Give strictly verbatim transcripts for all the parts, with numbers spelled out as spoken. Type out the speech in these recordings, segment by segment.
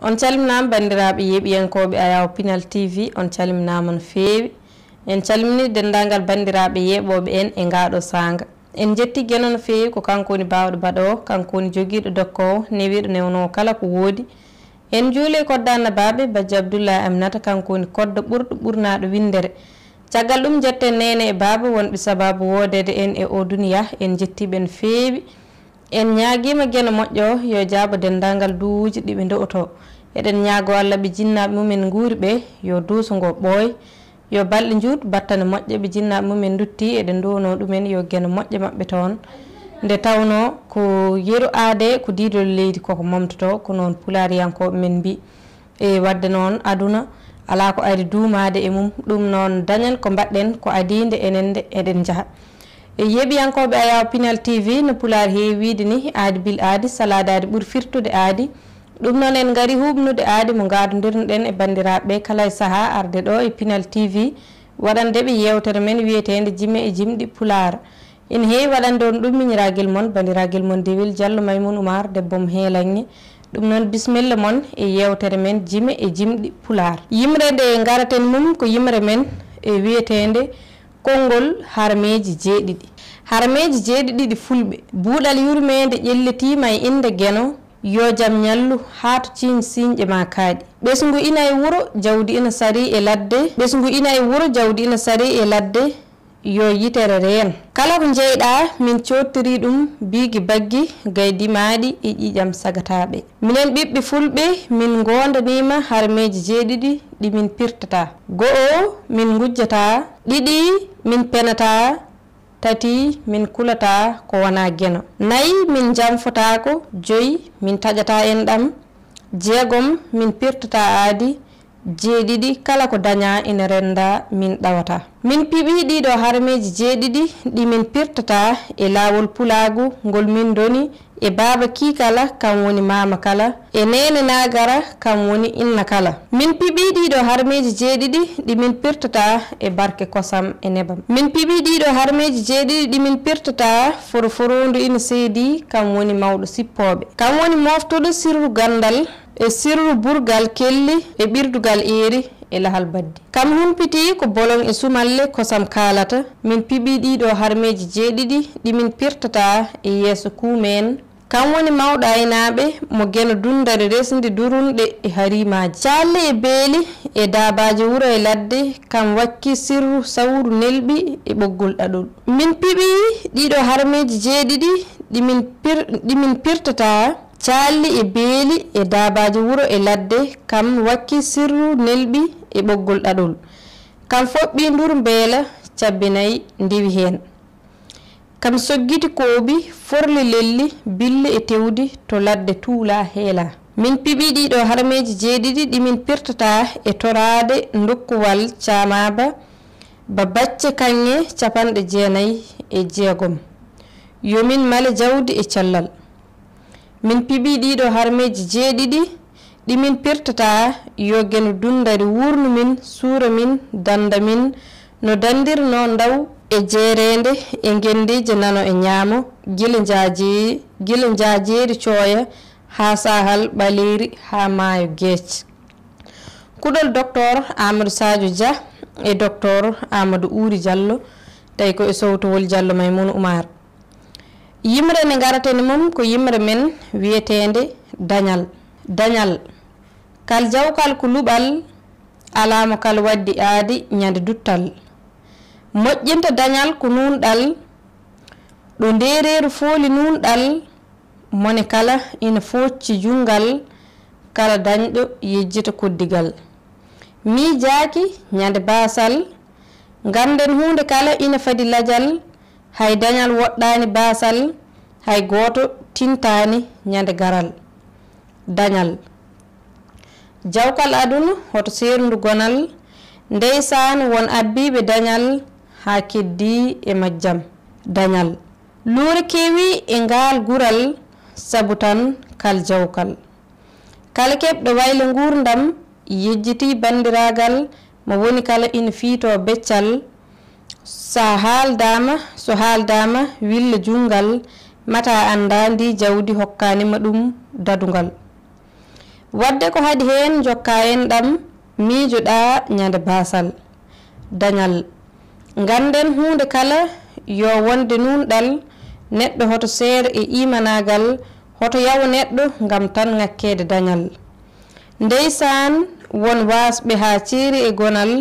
On calminaama, banndiraaɓe yeeɓiyankooɓe Ayaw Pinal T V, on calminaama no feewi. En calminii denndaangal banndiraaɓe yeeɓooɓe en e ngaa ɗoo saanga. En njetti Geno no feewi, ko kanko woni baawɗo baɗoowo, kanko woni jogiiɗo dokkoowo, newiiɗo newnoowo kala ko woodi. En njuulii e kodda annabaaɓe, Bajjo Abdullahi Aminata, kanko woni koddo ɓurɗo ɓurnaaɗo winndere. Caggal ɗum, njetten neene e baaba wonɓe sabaabu woodeede en e oo duniyaa, en njettii ɓe no feewi. En ñaagiima Geno moƴƴo, yo jaabo denndaangal duwuuji ɗi ɓe ndo'otoo. Eɗen ñaagoo Alla ɓe jinnaaɓe mum en nguuri ɓee, yo duuso ngoo ɓooy, yo balɗe njuut, battane moƴƴe ɓe jinnaaɓe mum en nduttii, eɗen nduwanoo ɗum en yo Geno moƴƴo maɓɓe toon. Nde tawnoo ko yeru aadee, ko diidol leydi koko momtotoo, ko noon pulaariyankooɓe men mbii. E waɗde noon, aduna alaa ko ari duumaade e mum, ɗum noon dañen ko mbaɗɗen ko adii nde enen nde eɗen njaha. E yeeɓiyankooɓe Ayaw Pinal T V, no Pulaar heewi wiyde ni, aadi bil aadi, salaade aadi ɓuri firtude aadi. Ɗum noon en ngarii huuɓnude aadi mo ngaadondirnoɗen e banndiraaɓe ɓee kala e sahaa arde ɗoo e Pinal T V, waɗande ɓe yeewtere men wiyeteende Jime e Jimɗi Pulaar. Ina heewi waɗande on ɗum miñiraagel mon, banndiraagal mon Dewel Jallo Maymun Umar, debbo mo Heelanŋe. Ɗum noon, bisimilla mon e yeewtere men Jime e Jimɗi Pulaar. Yimre nde ngaraten mum ko yimre men e wiyeteende Konngol Harmeeji Jeeɗiɗi. Harmeeji jeeɗiɗi ɗi Fulɓe. Buuɗal yurmeende ƴellitiima e innde Geno, yo jam ñallu haa to ciiñ siiñɗe maa kaaɗi. Ɓesngu ina e wuro, jawdi ina sarii e ladde. Ɓesngu ina e wuro, jawdi ina sarii e ladde. Yo yitere reen. Kala ko njeyɗaa, min coodtirii ɗum biigi baggi, gaydi maaɗi e ƴiiƴam sagataaɓe. Minen ɓiɓɓe Fulɓe, min ngoondaniima harmeeji jeeɗiɗi ɗi min pirtataa. Go'o, min ngujjataa. Ɗiɗi, min penataa. Tati, min kulataa ko wonaa Geno. Nayi, min njamfotaako. Joyi, min taƴataa enɗam. Jeegom, min pirtataa aadi. Jeeɗiɗi, kala ko dañaa ina renndaa, min ɗawataa. Min piɓii ɗiiɗoo harmeeji jeeɗiɗi ɗi min pirtataa e laawol pulaagu ngol min ndoni e baaba kii kala, kam woni maama kala, e neene naagara, kam woni inna kala. Min piɓii ɗiiɗoo harmeeji jeeɗiɗi ɗi min pirtataa e barke kosam e nebam. Min piɓii ɗiiɗoo harmeeji jeeɗiɗi ɗi min pirtataa foroforoondu ina seedii, kam woni mawɗo sippooɓe. Kam woni mooftuɗo sirru ganndal, e sirru burgal kelli e ɓirdugal eeri e lahal baddi. Kam humpitii ko boloŋ e sumalle kosam kaalata. Min piɓii ɗiiɗoo harmeeji jeeɗiɗi ɗi min pirtataa e yeeso kuumeen. Kam woni mawɗo aynaaɓe mo Geno dunndari resndi durunɗe e hariimaaji. Caalli e beeli e daabaaji wuro e ladde, kam wakki sirru sawru nelɓi e ɓoggol ɗaɗol. Min piɓii ɗiiɗoo harmeeji jeeɗiɗi ɗi min pir-, ɗi min pirtataa. Caalli e beeli e daabaaji wuro e ladde, kam wakki sirru nelɓi e ɓoggol ɗaɗol. Kam foɓɓii nduru mbeela, cabbi nayi ndewi heen. Kam soggiti koobi, forli lelli, billi e tewdi to ladde tuulaa heelaa. Min piɓii ɗiiɗoo harmeeji jeeɗiɗi ɗi min pirtataa e toraade ndokkuwal caamaaba, ba bacce kaŋŋe capanɗe jeenayi e jeegom. Yo min male jawdi e cellal. Min piɓii ɗiiɗoo harmeeji jeeɗiɗi ɗi min pirtataa, yo Geno dunndari wuurnu min, suura min, dannda min, no danndirnoo ndaw e jeereende e ngenndiije nano e ñaamo, gila njaaje-, gila njaajeeri cooya haa saahal ɓaleeri haa maayo geec. Kuɗol Doktor Amadou Sadio Dia e Doktor Amadou Ouri Diallo, tawi ko e sowtowol Diallo Maymouna Oumar. Yimre nde ngaraten e mum ko yimre men wiyeteende dañal. Dañal, kal jawkal ko luɓal, alaa mo kal waddi aadi ñande duttal. Moƴƴinta dañal ko nuunɗal, ɗo ndeereeru fooli nuunɗal, mone kala ina foocci junngal, kala dañɗo yejjita koddigal. Miijaaki ñande baasal, ngannden huunde kala ina fadi lajal, hay dañal woɗɗaani baasal, hay gooto tintaani ñande garal. Dañal. Jawkal aduna, hoto seerndu gonal, ndeysaan won abbiiɓe dañal haa keddii e majjam. Dañal. Luure kewi e ngaal gural, sabu tan kal jawkal. Kala keɓɗo waylo nguurndam, yejjitii banndiraagal, mo woni kala ina fiitoo beccal. So haaldaama, so haaldaama, willa junngal, mata anndaa ndi jawdi hokkaani ma ɗum dadungal. Wadde ko haɗi heen, njokkaa enɗam, miijoɗaa ñande baasal. Dañal. Ngannden huunde kala yo wonde nuunɗal, neɗɗo hoto seer e iimanaagal, hoto yawo neɗɗo ngam tan ŋakkeede dañal. Ndeysaan, won waasɓe haa ceeri e gonal,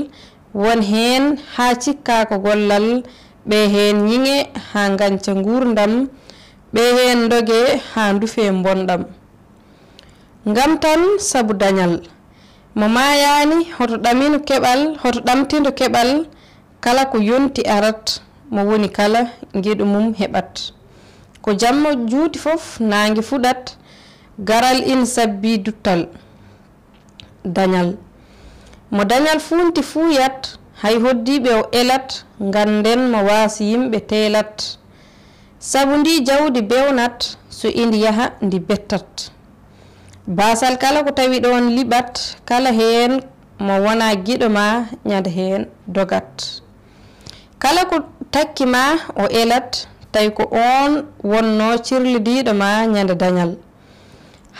won heen haa cikkaa ko gollal, ɓe heen ñiŋe haa ngañca nguurndam, ɓe heen ndoge haa ndufee mbonɗam. Ngam tan sabu dañal. Mo maayaani, hoto ɗamino keɓal, hoto ɗamtindo keɓal, kala ko yonti arat, mo woni kala ngeɗu mum heɓat. Ko jamma juuti fof, naange fuɗat, garal ina sabbi duttal. Dañal. Mo dañal fuunti fuuyat, hay hoddiiɓe o elat, ngannden mo waas yimɓe teelat. Sabu ndi jawdi bewnat, so endi yaha ndi bettat. Baasal kala ko tawi ɗoon liɓat, kala heen mo wonaa giɗo ma ñande heen dogat. Kala ko takki ma o elat, tawi ko oon wonnoo cirlidiiɗo ma ñande dañal.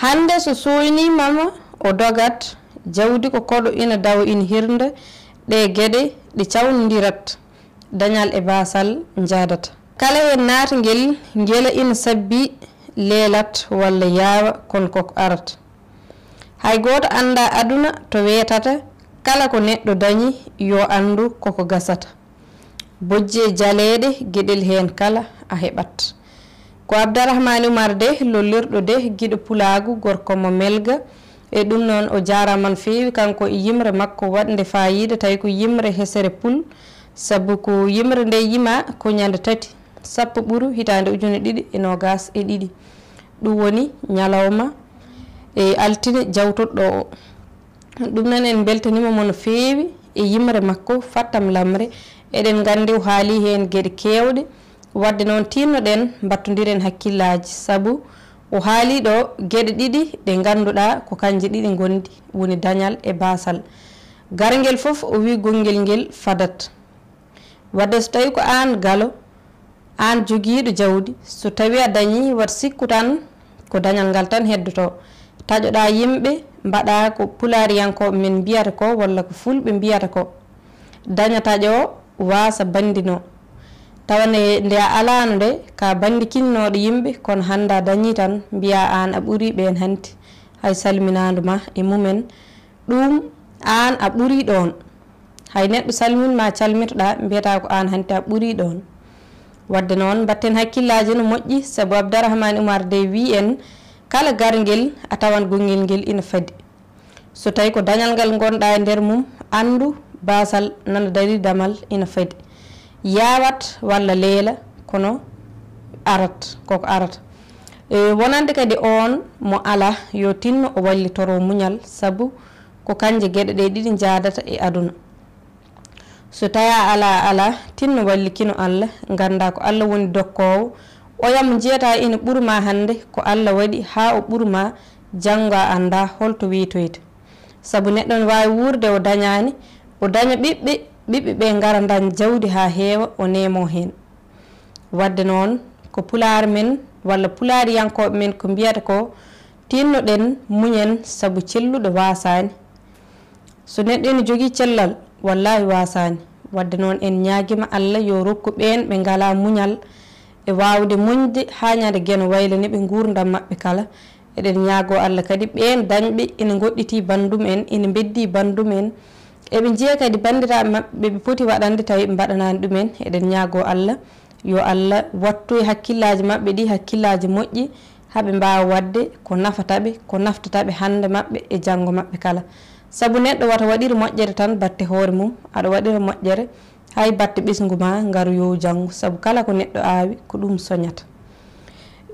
Hannde so sooyniima ma o dogat, jawdi ko koɗo ina dawa ina hirnda, ɗe geɗe ɗe cawndirat, dañal e baasal njaadata. Kala heen naatgel ngela ina sabbi leelat walla yaawa, kono koko arat. Hay gooto anndaa aduna to weetata, kala ko neɗɗo dañi yo anndu koko gasata. Bojji e jaleeɗe geɗel heen kala a heɓat. Ko Abdarahmani Umar de, lollirɗo de, giɗo pulaagu, gorko mo melga. E ɗum noon o jaaraama no feewi, kanko e yimre makko waɗnde faayiida, tawi ko yimre hesere pul, sabu ko yimre nde yima ko ñande tati, sappo ɓuru hitaande ujune ɗiɗi e noogaas e ɗiɗi. Ɗum woni ñalawma e altine jawtuɗo o. Ɗum noon en mbeltaniima mo no feewi e yimre makko Fattam Lamre. Eɗen nganndi o haali heen geɗe keewɗe. Wadde noon tiinnoɗen mbattondiren hakkillaaji, sabu o haali ɗo geɗe ɗiɗi ɗe ngannduɗaa ko kanje ɗiɗi ngondi, woni dañal e baasal. Garngel fof o wi gonngel ngel fadat. Wadde so tawi ko aan galo, aan jogiiɗo jawdi, so tawi a dañi, wat sikku tan ko dañal ngal tan heddoto. Taƴoɗaa yimɓe, mbaɗaa ko pulaariyankooɓe men mbiyata ko, walla ko fulɓe mbiyata ko, daña taƴo, waasa banndino. Tawa nde, nde a alaano nde, ka banndikinnooɗo yimɓe, kono hannde a dañi tan, mbiyaa aan a ɓurii ɓeen hanti. Hay salminaandu ma e mumen, ɗum aan a ɓurii ɗoon. Hay neɗɗo salmin ma calmitoɗaa, mbiyata ko aan hanti a ɓurii ɗoon. Wadde noon, mbatten hakkillaaji no moƴƴi, sabu Abdarahmani Umar de wii en, kala garngel a tawan gonngel ngel ina fadi. So tawi ko dañal ngal ngonɗaa e nder mum, anndu baasal nana darii damal ina fadi. Yaawat walla leela, kono arat, koko arata. E wonande kadi oon mo alaa, yo tinno o wallitoro muñal, sabu ko kanje geɗe ɗe ɗiɗi njaadata e aduna. So tawi a alaa, a alaa, tinno wallikino Allah, nganndaa ko Allah woni dokkoowo. Oya mo njiyata ina ɓuru ma hannde, ko Allah waɗi haa o ɓuru ma, janngo a anndaa hol to wiytoyta. Sabu neɗɗo ne waawi wuurde o dañaani, o daña ɓiɓɓe, ɓiɓɓe ɓe ngara ndañ jawdi haa heewa, o neemoo heen. Wadde noon, ko pulaar men walla pulaariyankooɓe men ko mbiyata ko, tinnoɗen, muñen, sabu celluɗo waasaani. So neɗɗo ina jogii cellal, wallaahi waasaani. Wadde noon, en ñaagiima Allah yo rokku ɓeen ɓe ngalaa muñal e waawde muñde haa ñande Geno waylani ɓe nguurndam maɓɓe kala. Eɗen ñaagoo Allah kadi ɓeen dañɓe ina ngoɗɗitii banndum en, ina mbeddii banndum en, eɓe njiya kadi banndiraaɓe maɓɓe ɓe ɓe poti waɗande tawi ɓe mbaɗanaani ɗum en. Eɗen ñaagoo Allah yo Allah wattu e hakkillaaji maɓɓe ɗi hakkillaaji moƴƴi, haa ɓe mbaawa waɗde ko nafata ɓe, ko naftata ɓe hannde maɓɓe e janngo maɓɓe kala. Sabu neɗɗo wata waɗir moƴƴere tan batte hoore mum, aɗa waɗira moƴƴere hay batte ɓesngu ma ngaroyoowu janngo, sabu kala ko neɗɗo aawi ko ɗum soñata.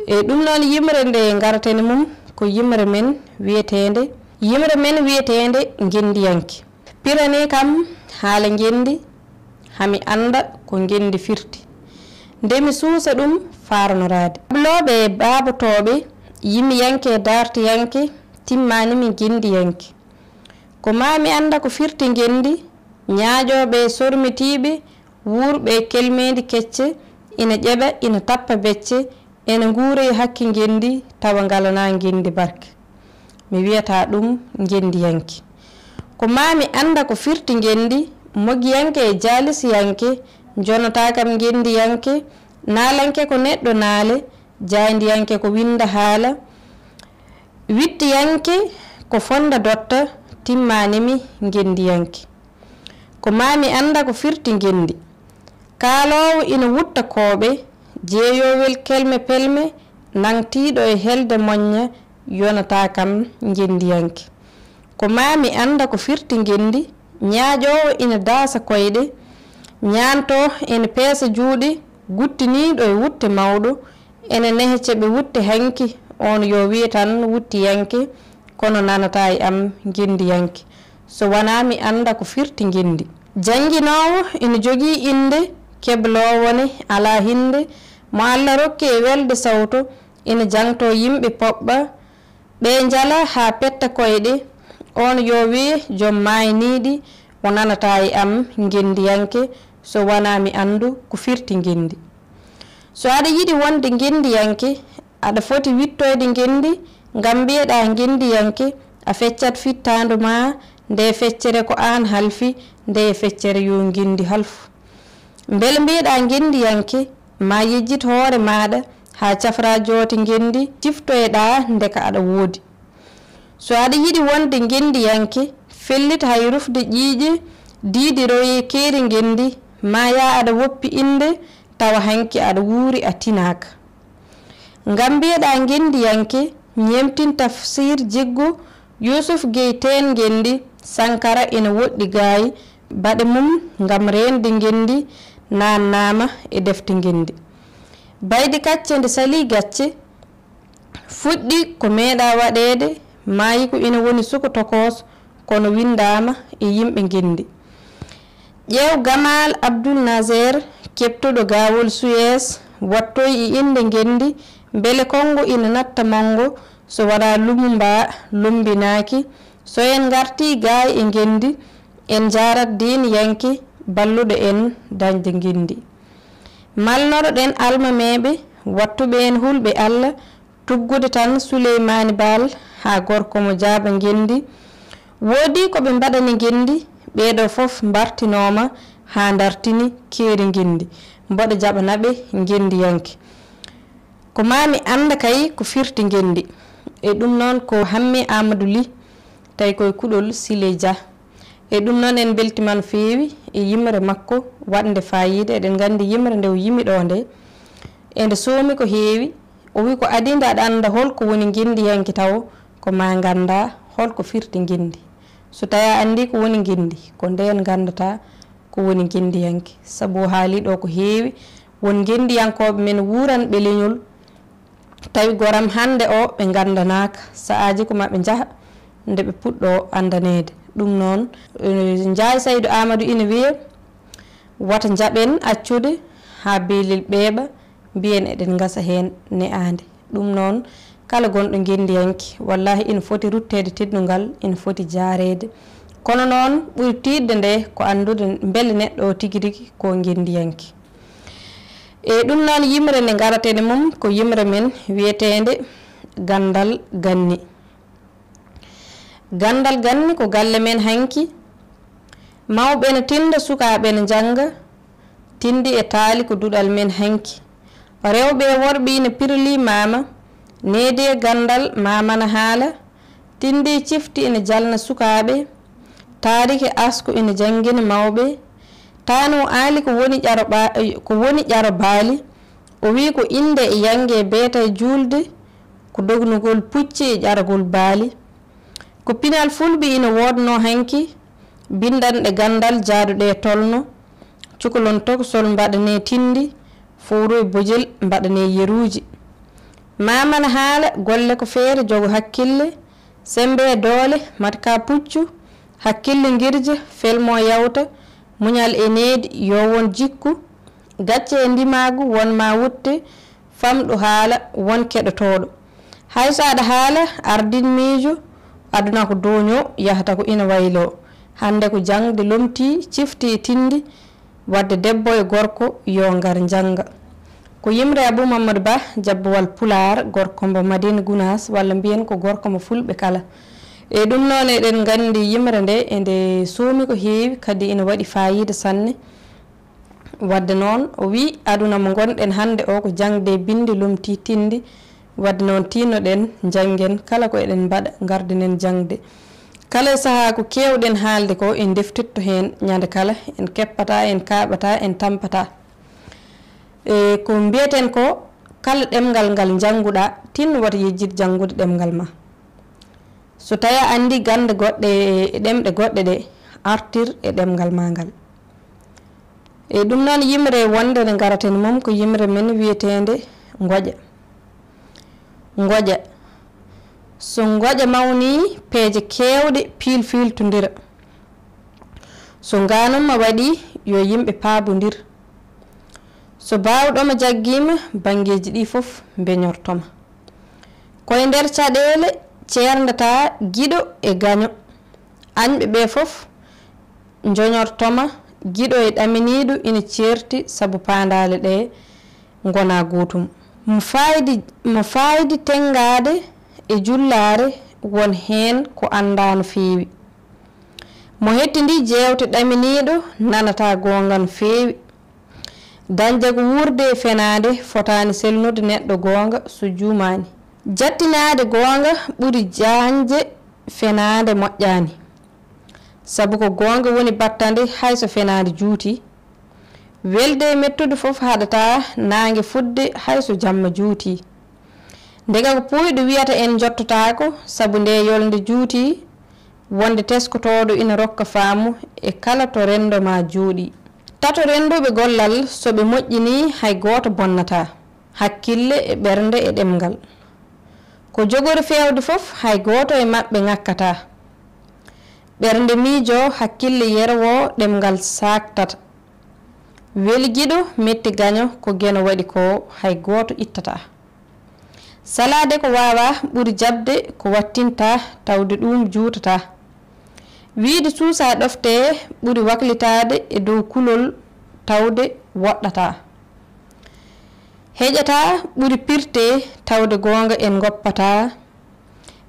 E ɗum noon yimre nde ngaraten e mum ko yimre men wiyeteende, yimre men wiyeteende ngenndiyanke. Pirane kam haala ngenndi, hami annda ko ngenndi firti. Nde mi suusa ɗum faarnoraade. Hablooɓe e baabotooɓe, yimiyanke e daartiyanke, timmaani mi ngenndiyanke. Ko maa mi annda ko firti ngenndi, ñaaƴooɓe e sormitiiɓe, wuurɓe e kelmeendi kecce, ina ƴeɓa, ina tappa becce, ene nguura e hakke ngenndi, tawa ngalanaa ngenndi barke. Mi wiyata ɗum ngenndiyanke. Ko maa mi annda ko firti ngenndi, mogiyanke e jaalisiyanke, njonata kam ngenndiyanke, naalanke ko neɗɗo naale, jaayndiyanke ko winnda haala, wiɗtiyanke ko fonnda dotta, timmaani mi ngenndiyanke. Ko maa mi annda ko firti ngenndi. Kaaloowo ina wutta kooɓe, jeeyoowel kelme pelme, nangtiiɗo e helde moƴƴa, yonata kam ngenndiyanke. Ko maa mi annda ko firti ngenndi, ñaaƴoowo ina daasa koyɗe, ñaantoo ina peesa juuɗe, guttiniiɗo e wutte mawɗo, ene nehe ceɓe wutte hanki, oon yo wiye tan wuttiyanke, kono nanata e am ngenndiyanke, so wanaa mi annda ko firti ngenndi. Jannginoowo ina jogii innde, kebloowo ne alaa hinnde, mo Alla rokki e welde sawto, ina jangtoo yimɓe poɓɓa, ɓe njala haa petta koyɗe, oon yo wiye joom maayniiɗi, o nanata e am ngenndiyanke, so wanaa mi anndu ko firti ngenndi. So aɗa yiɗi wonde ngenndiyanke, aɗa foti wiɗtoyde ngenndi, ngam mbiyeɗaa ngenndiyanke, a feccat fittaandu maa, nde feccere ko aan halfi, nde feccere yo ngenndi halfu. Mbele mbiyeɗaa ngenndiyanke, maa yejjit hoore maaɗa haa cafraa joote ngenndi, ciftoyɗaa ndeka aɗa woodi. So aɗa yiɗi wonde ngenndiyanke, fellit hay rufde ƴiiƴe, diidiroyee keeri ngenndi, maa yaa aɗa woppi innde, tawa hanki aɗa wuuri a tinaaka. Ngam mbiyeɗaa ngenndiyanke, ñeemtin Tafsiir Jiggo, Yuusuf Gey Teen ngenndi, Sankara ina woɗɗi gaay, baɗe mum ngam reende ngenndi, naannaama e defte ngenndi. Baydi kacce nde salii gacce, fuɗɗi ko meeɗaa waɗeede, maayi ko ina woni suko tokooso, kono winndaama e yimɓe ngenndi. Ƴeew Gamaal Abdul Naseer, keɓtuɗo gaawol Suez, wattoy e innde ngenndi, mbele konngo ina natta manngo, so wanaa lumu mbaa lummbinaaki, so en ngartii gaay e ngenndi, en njaarat diiniyanke balluɗo en dañde ngenndi. Malnoro-ɗen almameeɓe, wattuɓe en hulɓe Alla, tuggude tan Suleymaani Baal haa gorko mo jaaɓa ngenndi. Woodii ko ɓe mbaɗani ngenndi, ɓeeɗoo fof mbartinooma haa ndartini keeri ngenndi. Mboɗo jaɓana ɓe ngenndiyanke. Ko maa mi annda kay ko firti ngenndi. E ɗum noon ko Hammi Aamadu Lih, tawi koye kuɗol Sile Jah. E ɗum noon en mbeltiima no feewi e yimre makko waɗnde faayiida. Eɗen nganndi yimre nde o yimi ɗoo nde, ende soomi ko heewi. O wi ko adii nde aɗa annda hol ko woni ngenndiyanke tawo, ko maa nganndaa hol ko firti ngenndi. So tawii a anndii ko woni ngenndi, ko ndeen nganndataa ko woni ngenndiyanke. Sabu o haalii ɗoo ko heewi, won ngenndiyankooɓe men wuuranɓe leñol, tawi goram hannde o ɓe nganndanaaka, sa'aaji ko maɓe njaha nde ɓe puɗɗoo anndaneede. Ɗum noon, eh, Njaay Saydu Aamadu ina wiya, wata njaɓen accude haa beelel ɓeeɓa, mbiyen eɗen ngasa heen ne'aande. Ɗum noon, kala gonɗo ngenndiyanke, wallaahi ina foti rutteede teddungal, ina foti jaareede. Kono noon, ɓuri tiiɗde nde ko anndude mbele neɗɗo o tigi rigi ko ngenndiyanke. E ɗum noon, yimre nde ngaraten e mum ko yimre men wiyeteende Ganndal Ganni. Ganndal Ganni ko galle men hanki. Mawɓe ne tinnda, sukaaɓe ne njannga, tinndi e taali ko duɗal men hanki. Rewɓe e worɓe ina pirlii maama, needi e ganndal maama na haala, tinndi cifti ina jalna sukaaɓe, taariki asko ina janngina mawɓe. Taanoo Aali ko woni ƴaro ɓa-, ko woni ƴaro baali, o wii ko innde e yannge beetay juulde, ko dognugol pucci e ƴaragol baali. Ko pinal fulɓe ina woodnoo hanki, binndanɗe ganndal jaaduɗe tolno, cukalon tokosol mbaɗanee tinndi, fowru e bojel mbaɗanee yeruuji. Maama na haala golle ko feere jogo hakkille, semmbe e doole matka puccu, hakkille ngirja felmo yawta, muñal e needi yo won jikku, gacce e ndimaagu won ma wutte, famɗu haala won keɗotooɗo. Hay so aɗa haala ardin miijo, aduna ko duuño yahata ko ina wayloo. Hannde ko jaŋde lomtii cifti e tinndi, waɗde debbo e gorko yo ngar njannga. Ko yimre Abuu Mammadu Bah, jabbowal Pulaar, gorko mbo Madiina Gunaas, walla mbiyen ko gorko mo Fulɓe kala. E ɗum noon, eɗen nganndi yimre nde, e nde soomi ko heewi, kadi ina waɗi faayiida sanne. Wadde noon, o wiyi, aduna mo ngonɗen hannde o, ko jaŋde e binndi lomtii tinndi. Wadde noon, tiinno-ɗen, njanngen kala ko eɗen mbaɗa, ngardinen jaŋde. Kala e sahaa ko keewɗen haalde ko, en ndeftitto heen, ñande kala, en keppataa, en kaaɓataa, en tampataa. E ko mbiyeten ko, kala ɗemngal ngal njannguɗaa, tinno wata yejjit janngude ɗemngal ma. So tawi a anndi gannde goɗɗe e ɗemɗe goɗɗe ɗe, artir e ɗemngal ma ngal. E ɗum noon, yimre wonde nde ngaraten mum ko yimre men wiyeteende ngoƴa. Ngoƴa. So ngoƴa mawnii, peeje keewɗe piilfiiltondira. So ngaanumma waɗii, yo yimɓe paabondir. So baawɗoma jaggiima, banngeeji ɗii fof mbeñortoma. Koye nder caɗeele ceerndataa giɗo e gaño. Añɓe ɓee fof njoñortoma, giɗo e ɗaminiiɗo ina ceerti sabu paandaale ɗee ngonaa gootum. Mo faaydi, mo faaydi tenngaade e jullaare won heen ko anndaa no feewi. Mo hettindii jeewte ɗaminiiɗo nanataa goonga no feewi. Dañde ko wuurde e fenaande fotaani selnude neɗɗo goonga so juumaani. Jattinaade goonga ɓuri jañde fenaande moƴƴaani. Sabu ko goonga woni battande hay so fenaande juutii. Welde e mettude fof haɗataa naange fuɗde hay so jamma juutii. Ndeka ko puuyɗo wiyata en njottotaako sabu nde yolnde juutii, wonde teskotooɗo ina rokka faamu e kala to renndo maa jooɗii. Tato renndooɓe gollal, so ɓe moƴƴinii, hay gooto bonnataa, hakkille e ɓernde e ɗemngal. Ko jogori feewde fof, hay gooto e maɓɓe ŋakkataa. Ɓernde miijoo, hakkille yerwoo, ɗemngal saaktata. Weli giɗo, metti gaño, ko geno waɗi koo, hay gooto ittataa. Salaade ko waawaa ɓuri jaɓde ko wattintaa, tawde ɗuum juutataa. Wiyde suusaa ɗoftee ɓuri waklitaade e dow kulol, tawde woɗɗataa. Heƴataa ɓuri pirtee, tawde goonga en ngoppataa.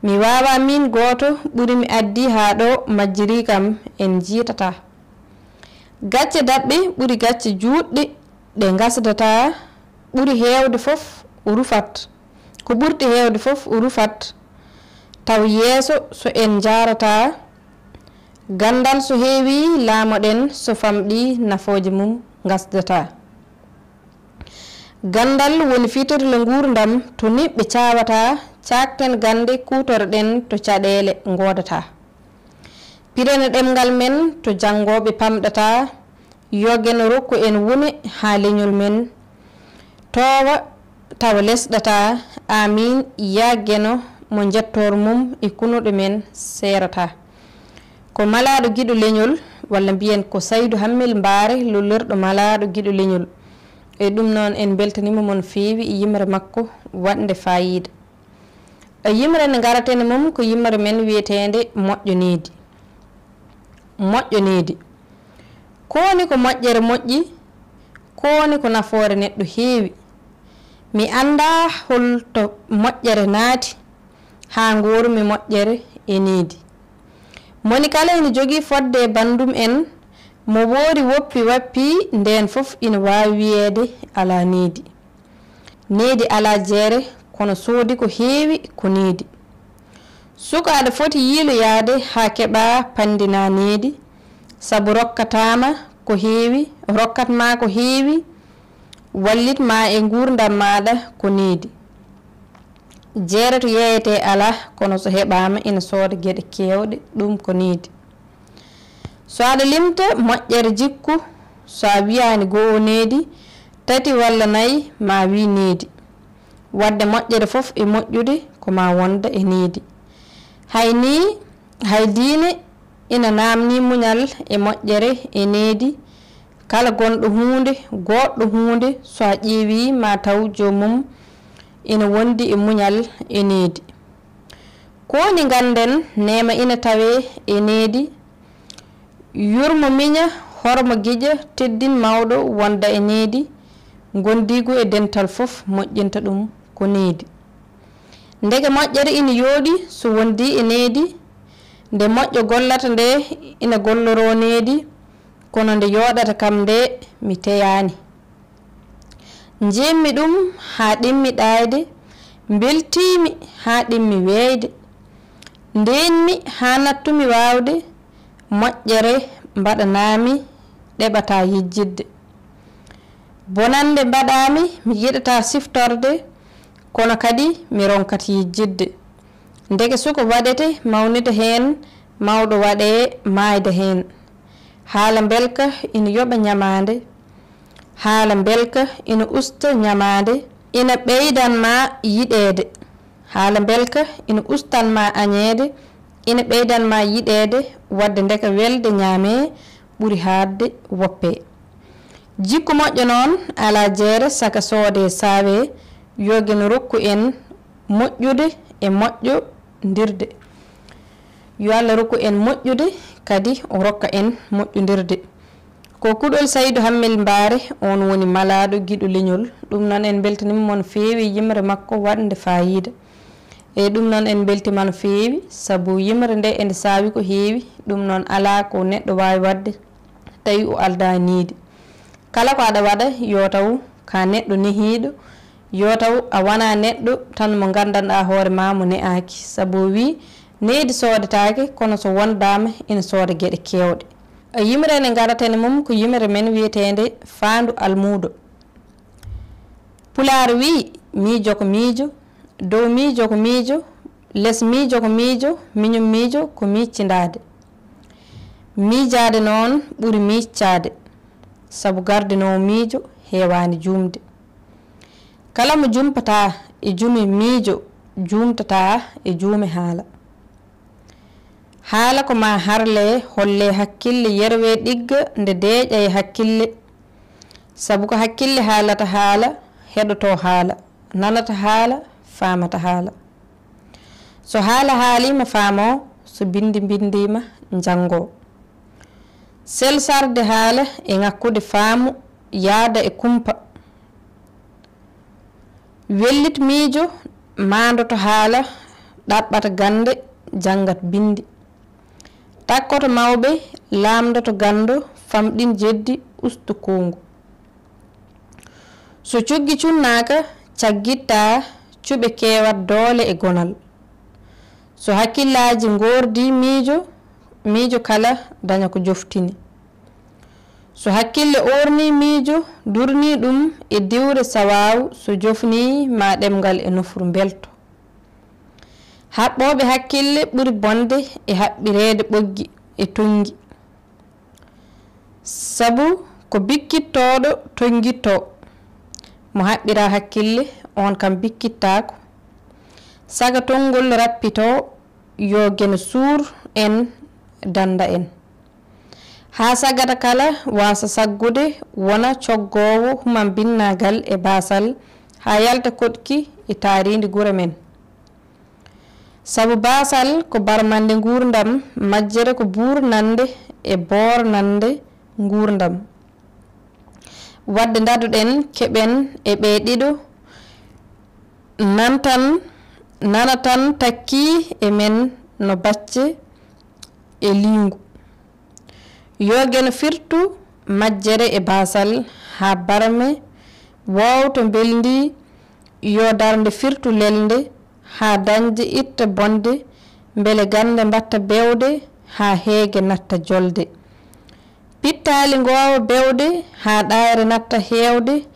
Mi waawaa miin gooto, ɓuri mi addii haa ɗo, majjirii kam en njiitataa. Gacce daɓɓe ɓuri gacce juutɗe, ɗe ngasdataa, ɓuri heewde fof rufat. Ko ɓurti heewde fof rufat, taw yeeso so en njaarataa. Ganndal so heewii, laamoɗen, so famɗii, nafooje mum ngasdataa. Ganndal woni fitirle nguurndam, to niɓɓe caawataa, caakten gannde, kuutorɗen to caɗeele ngoodataa. Piren ɗemngal men to janngooɓe pamɗataa, yo Geno rokku en wune haa leñol men toowa tawa lesɗataa. Aamiin, yaa Geno mo njettoor mum e kunuɗo men seerataa. Ko malaaɗo giɗo leñol, walla mbiyen ko Saydu Hammel Mbaare, lollirɗo malaaɗo giɗo leñol. E ɗum noon, en mbeltaniima mo no feewi e yimre makko waɗnde faayiida. E yimre nde ngaraten e mum ko yimre men wiyeteende moƴƴo needi. Moƴƴo needi. Ko woni ko moƴƴere moƴƴi, ko woni ko nafoore neɗɗo heewi. Mi anndaa hol to moƴƴere naati, haa ngoorumi moƴƴere e needi. Moni kala ina jogii fotde e banndum en, mo woori woppi wappi, ndeen fof ina waawi wiyeede alaa needi. Needi alaa jeere, kono soodi ko heewi ko needi. Suka aɗa foti yiiloyaade haa keɓaa panndinaa needi, sabu rokkataama ko heewi, rokkat maa ko heewi, wallit maa e nguurndam maaɗa ko needi. Jeere to yeeyetee alaa, kono so heɓaama ina sooda geɗe keewɗe, ɗum ko needi. So aɗa limta moƴƴere jikku, so a wiyaani go'o needi, tati walla nayi, ma wii needi. Waɗde moƴƴere fof e moƴƴude ko ma wonda e needi. Hay nii, hay diine ina naamnii muñal e moƴƴere e needi. Kala gonɗo huunde, goodɗo huunde, so a ƴeewii ma taw joomum ina wondi e muñal e needi. Ko woni ngannden neema ina tawee e needi. Yurmo miña, hormo giƴa, teddin mawɗo wonda e needi. Ngondiigu e dental fof moƴƴinta ɗum ko needi. Ndeke moƴƴere ina yooɗi so wondii e needi, nde moƴƴo gollata nde ina golloroo needi, kono nde yooɗata kam nde mi teyaani. Njeemmi ɗum haa ɗimmi ɗaayde, mbeltiimi haa ɗimmi weeyde. Ndeenmi haa nattumi waawde, moƴƴere mbaɗanaami ɗeɓataa yejjitde. Bonannde mbaɗaami mi yiɗataa siftorde, kono kadi mi ronkat yejjitde. Ndeke suka waɗete mawnida heen, mawɗo waɗe maayda heen. Haala mbelka ina yoɓa ñamaande. Haala mbelka ina usta ñamaande, ina ɓeydan ma yiɗeede. Haala mbelka ina ustan ma añeede, ina ɓeydan ma yiɗeede, waɗde ndeke welde ñaamee ɓuri haaɗde woppee. Jikku moƴƴo noon alaa jeere, saka soodee saawee, yo Geno rokku en moƴƴude e moƴƴondirde. Yo Allah rokku en moƴƴude, kadi o rokka en moƴƴondirde. Ko kuɗol Saydu Hammel Mbaare, oon woni malaaɗo giɗo leñol. Ɗum noon en mbeltaniima mo no feewi e yimre makko waɗnde faayiida. Eey, ɗum noon en mbeltiima no feewi, sabu yimre nde ende saawi ko heewi, ɗum noon alaa ko neɗɗo waawi waɗde tawi o aldaa needi. Kala ko aɗa waɗa, yo taw ka neɗɗo nehiiɗo, yo taw a wonaa neɗɗo tan mo nganndanɗaa hoore maa mo ne'aaki, sabu o wii, needi soodetaake, kono so wondaama ina sooda geɗe keewɗe. Yimre nde ngareten e mum ko yimre men wiyeteende Faandu Almuudo. Pulaar wii, miijo ko miijo, dow miijo ko miijo, les miijo ko miijo, miñum miijo ko miijtindaade. Miijaade noon ɓuri miijtaade, sabu gardinoowo miijo heewaani juumde. Kala mo jumpataa e juume miijo, juumtataa e juume haala. Haala ko maa harle, holle hakkille, yerwe ɗigga nde deeƴa e hakkille. Sabu ko hakkille haalata haala, heɗoto haala, nanata haala, faamata haala. So haala haaliima faamoo, so binndi mbinndiima njanngoo. Selsarde haala e ŋakkude faamu yaada e kumpa. Wellit miijo, maandoto haala, ɗaɓɓat gannde, janngat binndi. Takkoto mawɓe, laamdoto ganndo, famɗin jeddi, ustu koongu. So cuggi cunnaaka, caggittaa, cuɓe keewat doole e gonal. So hakkillaaji ngoordii miijo, miijo kala daña ko joftini. So hakkille oornii miijo, durnii ɗum e diwre sawaawu, so jofnii ma ɗemngal e nofru mbelto. Haɓɓooɓe hakkille ɓuri bonde e haɓɓireede ɓoggi e tonngi. Sabu ko bikkittooɗo tonngittoo, mo haɓɓiraa hakkille, oon kam bikkittaako. Saga tonngol rappitoo, yo Geno suur en, dannda en. Haa sagata kala waasa saggude, wona coggoowo humambinnaagal e baasal, haa yalta koɗki e taariindi gure men. Sabu baasal ko barmannde nguurndam, majjere ko buurnannde e boornannde nguurndam. Waɗde ndaɗuɗen, keɓen e ɓee ɗiɗo, nan tan, nana tan takkii e men no bacce e liingu. Yo Geno firtu majjere e baasal haa barme woowta mbelndi, yo darnde firtu lelnde haa dañde itta bonde, mbele gannde mbaɗta bewde haa heege natta jolde. Pittaali ngoowa bewde haa ɗaayre natta heewde,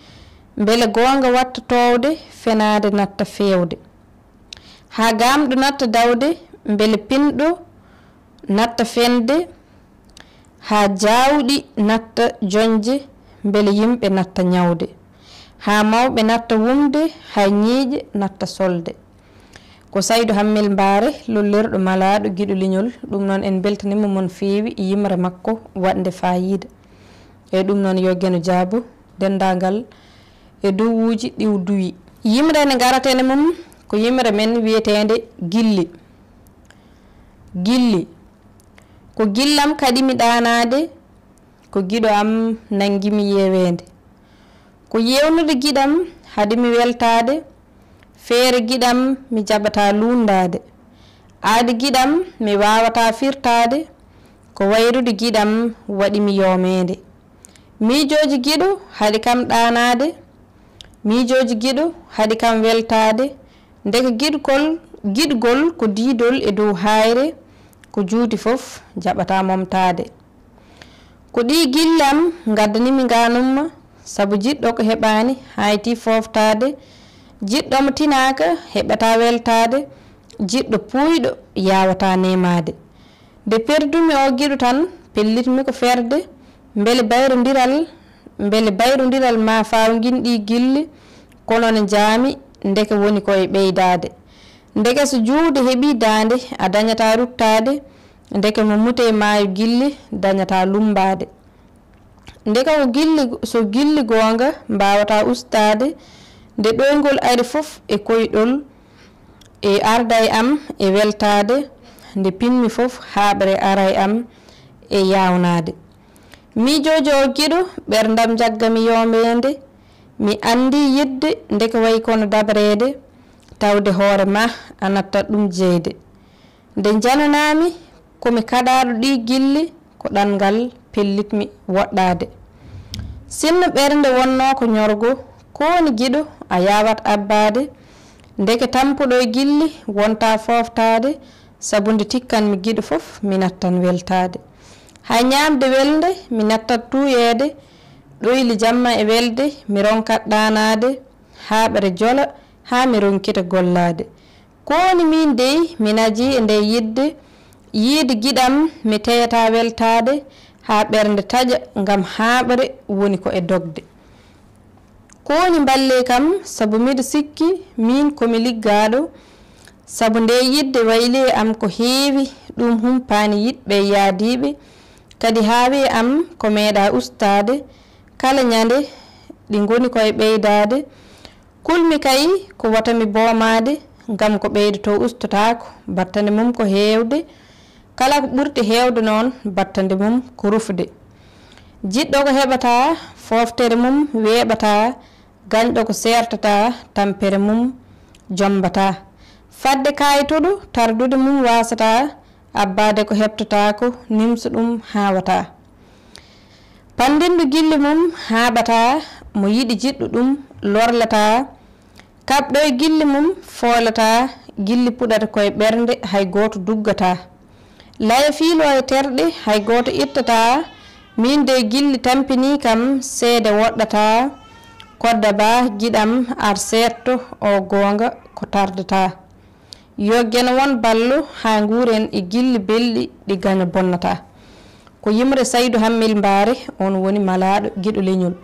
mbele goonga waɗta toowde, fenaande natta feewde. Haa gaamɗo natta dawde, mbele pinɗo natta fende, haa jaawɗi natta joñde, mbele yimɓe natta ñawde, haa mawɓe natta wumde, haa ñiiƴe natta solde. Ko Saydu Hammel Mbaare, lollirɗo malaaɗo giɗo leñol, ɗum noon en mbeltaniima mo no feewi e yimre makko waɗnde faayiida. E ɗum noon yo Geno jaabo denndaangal e duwuuji ɗi o duwii. Yimre nde ngaraten e mum ko yimre men wiyeteende Gilli. Gilli. Ko gillam kaɗimi ɗaanaade, ko giɗo am nanngimi yeeweende. Ko yewnude giɗam haɗi mi weltaade, feere giɗam mi jaɓataa luunndaade. Aadi giɗam mi waawataa firtaade, ko wayrude giɗam waɗi mi yoomeede. Miijooji giɗo haɗi kam ɗaanaade, miijooji giɗo haɗi kam weltaade, ndeke giɗgol, giɗgol ko diidol e dow haayre, ko juuti fof jaɓataa momtaade. Ko ɗii gilli am ngaddani mi ngaanumma, sabu jiɗɗo ko heɓaani haayti fooftaade, jiɗɗo mo tinaaka heɓataa weltaade, jiɗɗo puuyɗo yaawataa neemaade. Nde perdumi oo giɗo tan, pellitmi ko ferde, mbele bayrondiral, mbele bayrondiral maa faaw ngin ɗii gilli, kono ne njaami, ndeke woni ko e ɓeydaade. Ndeke so juuwde heɓii daande, a dañataa ruttaade, ndeke mo mutee maayo gilli, dañataa lummbaade. Ndeke ko gilli, so gilli goonga mbaawataa ustaade, nde ɗoyngol ari fof e koyɗol, e arda e am e weltaade, nde pinmi fof haaɓre ara e am e yaawnaade. Miijooji oo giɗo, ɓerndam jagga mi yoomeende, mi anndii yiɗde ndeke wayi kono dabreede, tawde hoore maa a nattat ɗum jeyde. Nde njananaa-mi ko mi kaɗaaɗo ɗii gilli, ko ɗanngal pellitmi woɗɗaade. Sinno ɓernde wonnoo ko ñorgo, kooni giɗo a yaawat abbaade, ndeke tampuɗo e gilli wontaa fooftaade, sabu nde tikkan-mi giɗo fof mi nattan weltaade. Hay ñaamde welnde mi nattat tuuyeede, ɗoyli jamma e welde mi ronkat ɗaanaade, haaɓre jola haa mi ronkita gollaade. Kooni miin dey mi najii e nde yiɗde, yiide giɗam mi teyataa weltaade, haa ɓernde taƴa ngam haaɓre woni ko e dogde. Kooni mballee kam sabu miɗo sikki miin ko mi liggaaɗo, sabu nde yiɗde waylii e am ko heewi, ɗum humpaani yiɗɓe e yaadiiɓe, kadi haawi e am ko meeɗaa ustaade, kala ñande ɗi ngoni ko e ɓeydaade, kulmi kay ko wota mi boomaade, ngam ko ɓeydotoo ustotaako, battane mum ko heewde, kala ko ɓurti heewde noon, battane mum ko rufde. Jiɗɗo ko heɓataa, fooftere mum weeɓataa, gañɗo ko seertataa, tampere mum jommbataa. Fadde kaaytuɗo, tardude mum waasataa, abbaade ko heɓtotaako, nimsa ɗum haawataa. Panndinɗo gilli mum haaɓataa, mo yiɗi jiɗɗo ɗum lorlataa, kaɓɗo e gilli mum foolataa, gilli puɗata ko e ɓernde hay gooto duggataa. Laye fiiloo e terɗe hay gooto ittataa, miin de gilli tampinii kam seede woɗɗataa, kodda baa giɗam ar seetto o goonga ko tardataa. Yo geno won ballo haa nguuren e gilli belɗi ɗi gaño bonnataa. Ko yimre Saydu Hammel Mbaare, oon woni malaaɗo giɗo leñol.